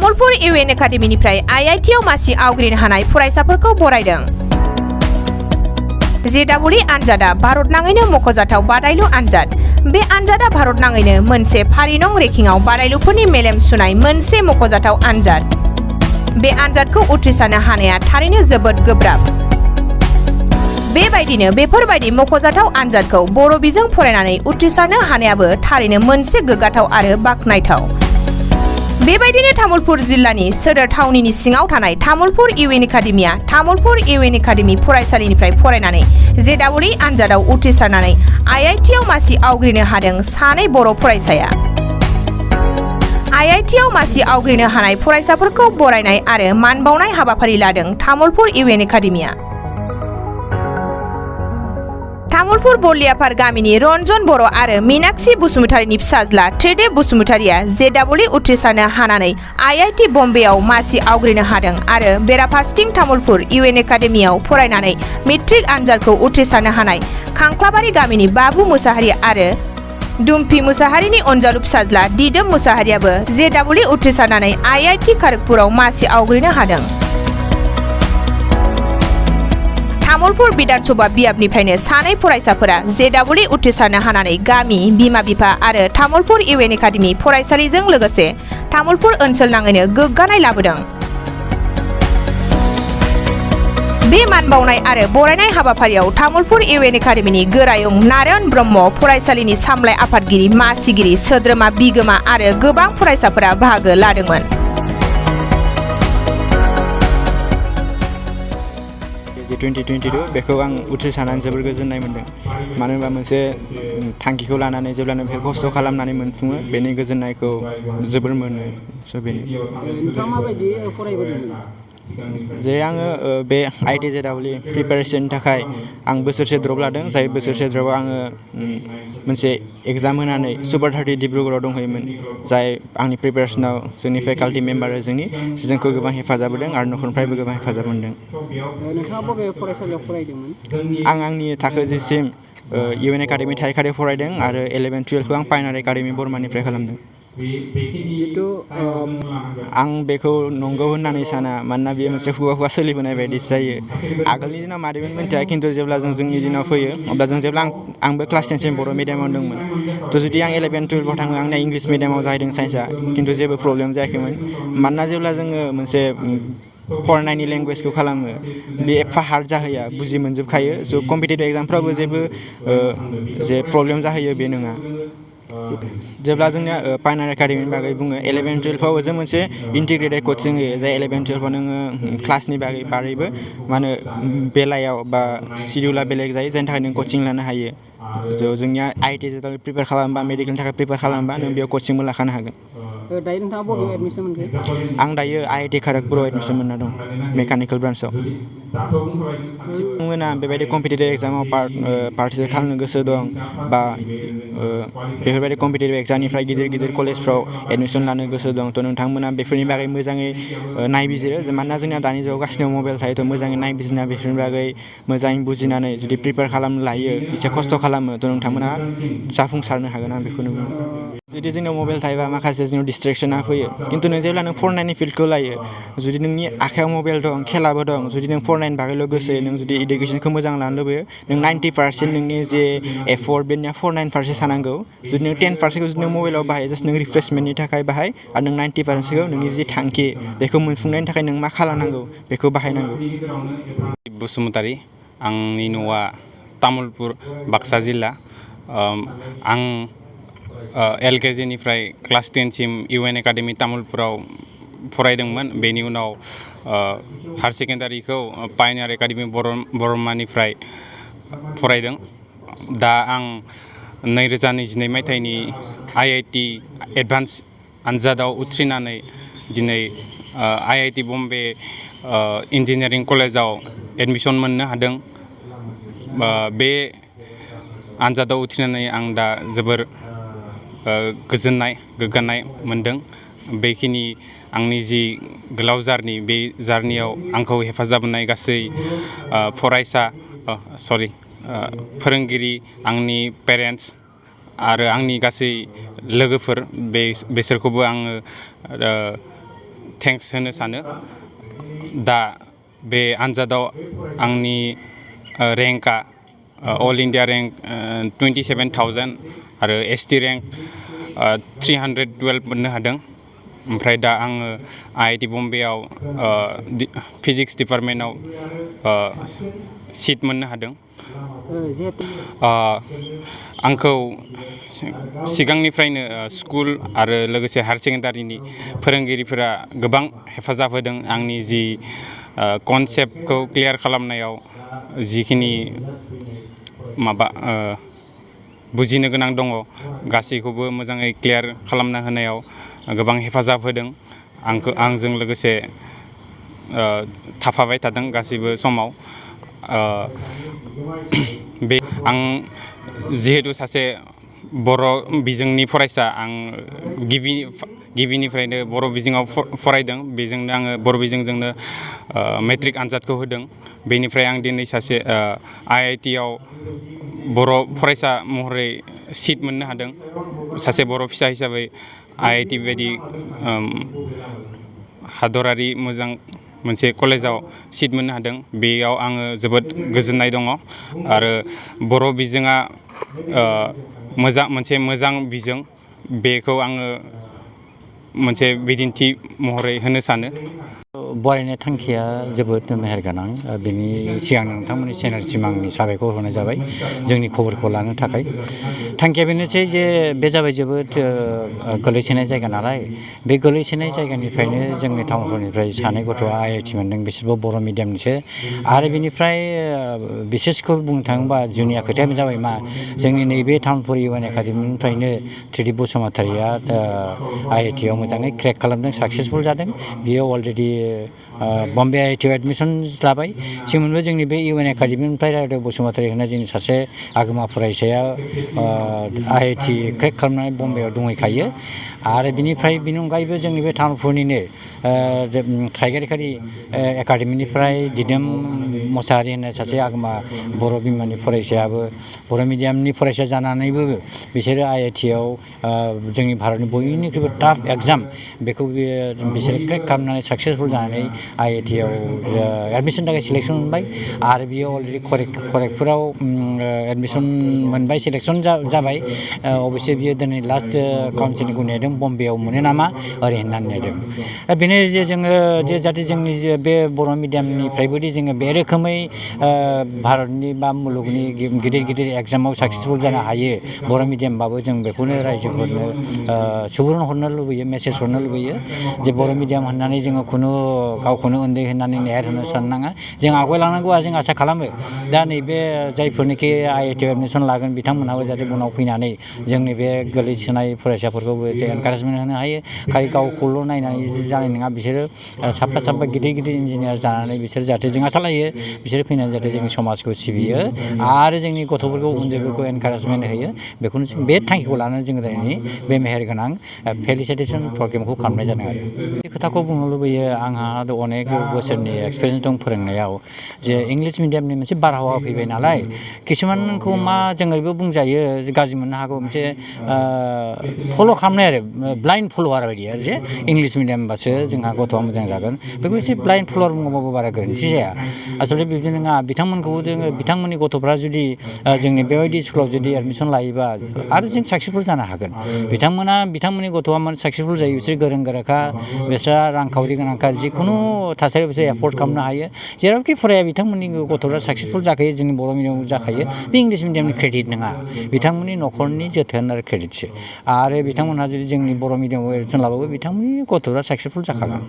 तामुलपुर इउएन एकाडेमीनिफ्राय IITआव मासि आवग्रिनो हानाय फरायसाफोरखौ बरायदों। जेदाबुलि आनजादा भारतनाङैनो मख'जाथाव बादायलु आनजाद। बे आनजादा भारतनाङैनो मोनसे फारि नं रेंकिंआव बादायलुफोरनि मेलेम सुनाय मोनसे मख'जाथाव आनजाद। बे आनजादखौ उथ्रिसारनो हानाया थारैनो जोबोद गोब्राब। बेबायदिनो बेफोरबायदि मख'जाथाव आनजादखौ बर' बिजों फरायनानै उथ्रिसारनो हानायाबो थारैनो मोनसे गोग्गाथाव आरो बाख्नायथाव। बेबायदिनो तामुलपुर जिल्लानि सोदोर थावनिनि सिङाव थानाय तामुलपुर इउएन एकाडेमीया तामुलपुर इउएन एकाडेमी फरायसालिनिफ्राय फरायनानै जेदाबुलि आनजादाव उथ्रिसारनानै IITआव मासि आवग्रिनो हादों सानै बर' फरायसाया। IITआव मासि आवग्रिनो हानाय फरायसाफोरखौ बरायनाय आरो मान बावनाय हाबाफारि लादों तामुलपुर इउएन एकाडेमीया। तामुलपुर बलियापार गामिनि रन्जन बर' आरो मीनाक्षी बसुमतारीनि फिसाज्ला त्रिदेब बसुमतारीया जेदाबुलि उथ्रिसारनो हानानै IIT बम्बेआव मासि आवग्रिनो हादों आरो बेराफारसेथिं तामुलपुर इउएन एकाडेमीआव फरायनानै मेट्रिक आनजादखौ उथ्रिसारनो हानाय खांख्लाबारि गामिनि बाबु मुसाहारि आरो दुम्फी मुसाहारिनि अनजालु फिसाज्ला दिदोम मुसाहारियाबो जेदाबुलि उथ्रिसारनानै IIT खड़गपुराव मासि आवग्रिनो हादों। तामुलपुर विधानसभा बियाबनिफ्रायनो सानै फरायसाफोरा जेदाबुलि उथ्रिसारनो हानानै गामि बिमा-बिफा आरो तामुलपुर इउएन एकाडेमी फरायसालिजों लोगोसे तामुलपुर ओनसोलनाङैनो गोग्गानाय लाबोदों। बे मान बावनाय आरो बरायनाय हाबाफारियाव तामुलपुर इउएन एकाडेमीनि गोरायुं नारायण ब्रह्म, फरायसालिनि सामलाय आफादगिरि, मासिगिरि, सोद्रोमा, बिगोमा आरो गोबां फरायसाफोरा बाहागो लादोंमोन। जे 2022 बेखौ आं उथ्रिसारनानै जोबोर गोजोननाय मोन्दों। मानो होनबा मोनसे थांखिखौ लानानै जेब्लानो बेखौ खस्थ' खालामनानै मोनफुङो बेनि गोजोननायखौ जोबोर मोनो। बेनो। नोंथाङा माबायदि फरायबोदोंमोन? जे आङो बे IITआव प्रिपेरेसननि थाखाय आं बोसोरसे द्रप लादों। जाय बोसोरसे द्रपआव आङो मोनसे एग्जाम होनानै सुपार 30 डिब्रुगड़आव दंहैयोमोन। जाय आंनि प्रिपेरेसनाव जोंनि फेकाल्टि मेम्बार जोंखौ गोबां हेफाजाब होदों आरो न'खरनिफ्रायबो गोबां हेफाजाब मोनदों। नोंथाङा बबे फरायसालियाव फरायदोंमोन? आं आंनि थाखो जिसिम इउएन एकाडेमी थारिखारि फरायदों आरो 11-12खौ आं पायनार एकाडेमी बर्मानिफ्राय खालामदों। जितु आं बेखौ नंगौ होननानै साना, मानोना बेयो मोनसे खुगा सोलिबोनाय बायदिसो जायो। आगोलनि दिनाव मारैमोन मिन्थिया, खिन्थु जेब्ला जोंनि दिनाव फैयो अब्ला जेब्ला आंबो क्लास 10सिम बर' मिडियामाव दंमोन। जुदि आं 11-12आव थाङो आंना इंलिस मिडियामाव जाहैदों साइन्सआ, खिन्थु जेबो प्रब्लेम जायाखैमोन। मानोना जेब्ला जोङो मोनसे फरायनायनि लेंगुवेजखौ खालामो बे एफा हार्ड जाहैया, बुजि मोनजोबखायो। स' कम्पिटिटिभ एग्जामफ्रावबो जेबो जे प्रब्लेम जाहैयो बे नङा। जेब्ला जोंनिया पायनार एकाडेमीनि बागै बुङो, 11-12आव जों मोनसे इन्टिग्रेटेड कचिं होयो। जाय 11-12आव नोङो क्लासनि बारैबो मा होनो बेलायाव बा सिडिउला बेलेग जायो, जायनि थाखाय नों कचिं लानो हायो। जोंनिया IITआव प्रिपेयार खालामबा, मेडिकेलनि थाखाय प्रिपेयार खालामबा नों बेयाव कचिंबो लाखानो हागोन। दायो नोंथाङा बबेयाव एडमिसन मोनखो? आं दायो IIT खड़गपुराव एडमिसन मोनना दं, मेकानिकेल ब्रान्चआव। नोंथांमोना बेबायदि कम्पिटिटिभ एग्जामाव पार्टिसिपेट खालामनो गोसो दं बा बेफोरबायदि कम्पिटिटिभ एग्जामनिफ्राय गिदिर कलेजफ्राव एडमिसन लानो गोसो दं, थ' नोंथांमोना बेफोरनि बागै मोजाङै नायबिजिरो। मानोना जोंना दानि जुगाव गासिनाव मबाइल थायो, थ' मोजाङै नायबिजिरना बेफोरनि बागै मोजाङै बुजिनानै जुदि प्रिपेयार खालामनो लायो, एसे खस्थ' खालामो, थ' नोंथांमोना जाफुंसारनो हागोन। आं बेखौनो बुङो। जुदि जोंनाव मबाइल थायोबा माखासे जोंनाव डिस्ट्रेक्सना फैयो, खिन्थु नों जेब्ला नों फरायनायनि फिल्डखौ लायो, जुदि नोंनि आखायाव मबाइल दं, खेलाबो दं, जुदि नों फरायनायनि बागैल' गोसो, नों जुदि इडुकेसनखौ मोजां लानो लुबैयो, नों 90% नोंनि जे एफर्ट बेनिया फरायनायनि फारसे थानांगौ। जुदि नों 10%खौ जुदि नों मबाइलाव बाहायो, जास्ट नों रिफ्रेसमेन्टनि थाखाय बाहाय, आरो नों 90%खौ नोंनि जि थांखि बेखौ मोनफुंनायनि थाखाय नों मा खालामनांगौ बेखौ बाहायनांगौ। बसुमतारी, आंनि न'आ तामुलपुर, बाक्सा जिल्ला। आं LKGनिफ्राय क्लास 10सिम इउएन एकाडेमी तामुलपुराव फरायदोंमोन। बेनि उनाव हायार सेकेन्डारिखौ पायनार एकाडेमी बर्मानिफ्राय फरायदों। दा आं 2022 मायथाइनि IIT एडभान्स आनजादाव उथ्रिनानै दिनै IIT बम्बे इन्जिनियारिं कलेजाव एडमिसन मोननो हादों। बे आनजादाव उथ्रिनानै आं दा जोबोर गोग्गानाय मोन्दों। बेखिनि आंनि जि गोलाव जार्नि, बे जार्नियाव आंखौ हेफाजाब होनाय गासै फोरोंगिरि, आंनि पेरेन्टस आरो आंनि गासै लोगोफोर, बेसोरखौबो आङो थेंक्स होनो सानो दा बे आन्जादाव आंनि रेंकआ अल इन्डिया रेंक 27,000 आरो ST रेंक 312 मोननो हादों ओमफ्राय दा आङो IIT बम्बेआव फिजिक्स डिपार्टमेन्टआव सिट मोननो हादों जिहेतु आंखौ सिगांनिफ्रायनो स्कुल आरो लोगोसे हायार सेकेन्डारिनि फोरोंगिरिफोरा गोबां हेफाजाब होदों आंनि जि कनसेप्टखौ क्लियार खालामनायाव जिखिनि माबा बुजिनो गोनां दङ गासैखौबो मोजाङै क्लियार खालामना होनायाव गोबां हेफाजाब होदों आंजों लोगोसे थाफाबाय थादों गासैबो समाव बे आं जिहेतु सासे बर' बिजोंनि फरायसा आं गिबिनिफ्रायनो बर' बिजोङाव फरायदों बेजोंनो आङो बर' बिजोंजोंनो मेट्रिक आनजादखौ होदों बेनिफ्राय आं दिनै सासे IITआव बर' फरायसा महरै सिट मोननो हादों सासे बर' फिसा हिसाबै IIT बायदि हादरारि मोजां मोनसे कलेजाव सिट मोननो हादों बेयाव आङो जोबोद गोजोननाय दङ आरो बर' बिजोङा मोनसे मोजां बिजों बेखौ आङो मोनसे बिदिन्थि महरै होनो सानो बरायनाय थांखिया जोबोद मेहेरगोनां बेनि सिगां नोंथांमोननि चेनेलसिम आंनि साबायखर होनाय जाबाय जोंनि खबरखौ लानो थाखाय थांखिया बेनोसै जे बे जाबाय जोबोद गोलैसोनाय जायगा नालाय बे गोलैसोनाय जायगानिफ्रायनो जोंनि टाउनफोरनिफ्राय सानै गथ'आ IIT मोनदों बिसोरबो बर' मिडियामनिसो आरो बेनिफ्राय बिसेसखौ बुंनो थाङोबा जुनिया खोथाया जाबाय मा जोंनि नैबे टाउनफुर UN एकाडेमिनिफ्रायनो ट्रेदि बसुमतारिया IITआव मोजाङै क्रेक खालामदों साक्सेसफुल जादों बियो अलरेडि बम्बे IITआव एडमिसन लाबाय सिमोनबो जोंनि बे UN एकाडेमिनिफ्राय रायदाव बसुमतारि होननाय जोंनि सासे आगोमा फरायसाया IIT क्रेक खालामनानै बम्बेआव दंहैखायो आरो बिनिफ्राय बिनि अनगायैबो जोंनि बे टाउनफुरनिनो थाइगारिखारि एकाडेमिनिफ्राय दिदोम मोसाहारि होननाय सासे आगोमा बर' बिमानि फरायसायाबो बर' मिडियामनि फरायसा जानानैबो बिसोरो IITआव जोंनि भारतनि बयनिख्रुइबो टाफ एग्जाम बेखौ बिसोरो क्रेक खालामनानै साक्सेसफुल जानानै IITआव एडमिसन थाखाय सिलेक्सन मोनबाय आरो बियो अलरेडि करेक्टफोराव एडमिसन मोनबाय सिलेक्सन जाबाय अबयसे बियो दिनै लास्ट काउन्सिलिंखौ नेदों बम्बेआव मोनो नामा ओरै होननानै नेदों दा बेनो जे जोङो जाहाथे जोंनि बे बर' मिडियामनिफ्रायबोदि जोङो बे रोखोमै भारतनि बा मुलुगनि गिदिर गिदिर एग्जामाव साक्सेसफुल जानो हायो बर' मिडियामबाबो जों बेखौनो रायजोफोरनो सुबुरुन हरनो लुबैयो मेसेज हरनो लुबैयो जे बर' मिडियाम होननानै जोङो गावखौनो उन्दै होननानै नेहार होनो साननाङा जों आवगायलांनांगौ जों आसा खालामो दा नैबे जायफोरनिखि IITआव एडमिसन लागोन बिथांमोनहाबो जाहाथे उनाव फैनानै जोंनि बे गोलैसोनाय फरायसाफोरखौबो एनकारेजमेन्ट होनो हायो खालि गावखौल' नायनानै जानाय नङा बिसोरो साफा गिदिर इन्जिनियार जानानै बिसोर जाहाथे जों आसा लायो बिसोरो फैनानै जाहाथे जोंनि समाजखौ सिबियो आरो जोंनि गथ'फोरखौ उन्दैफोरखौ एनकारेजमेन्ट होयो बेखौनो जों बे थांखिखौ लानानै जोङो दिनै बे मेहेरगोनां फेलिसिटेसन प्रग्रामखौ खालामनाय जादों आरो बे खोथाखौ बुंनो लुबैयो आंहा अनेक बोसोरनि एक्सपिरियेन्स दं फोरोंनायाव जे इंलिश मिडियामनि मोनसे बारहावा फैबाय नालाय किसुमानखौ मा जों ओरैबो बुंजायो गाज्रि मोननो हागौ मोनसे फल' खालामनाय आरो ब्लाइन्ड फल'वार बायदि आरो जे इंलिश मिडियामबासो जोंहा गथ'आ मोजां जागोन बेखौ एसे ब्लाइन्ड फल'वार बुङोबाबो बारा गोरोन्थि जाया आसलथे बिदि नङा बिथांमोनखौबो जोङो बिथांमोननि गथ'फ्रा जुदि जोंनि बेबायदि स्कुलाव जुदि एडमिसन लायोबा आरो जों साक्सेसफुल जानो हागोन बिथांमोननि गथ'आ माने साक्सेसफुल जायो बिसोर गोरों गोराखा बिस्रा रांखावरि गोनांखा जिखुनु थासारियाव बिसोर एफर्ड खालामनो हायो जेरावखि फराया बिथांमोननि गथ'फ्रा साक्सेसफुल जाखायो जोंनि बर' मिडियामाव जाखायो बे इंलिश मिडियामनि क्रेडिट नङा बिथांमोननि न'खरनि जोथोन आरो क्रेडिटसो आरो बिथांमोनहा जुदि जोंनि बर' मिडियामाव एडमिसन लाबाबो बिथांमोननि गथ'फ्रा साक्सेसफुल जाखागोन